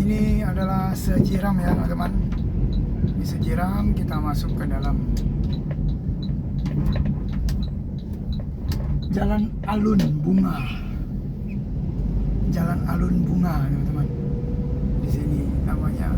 Ini adalah Sejiram ya teman-teman. Di Sejiram kita masuk ke dalam Jalan Alun Bunga. Jalan Alun Bunga teman-teman. Di sini namanya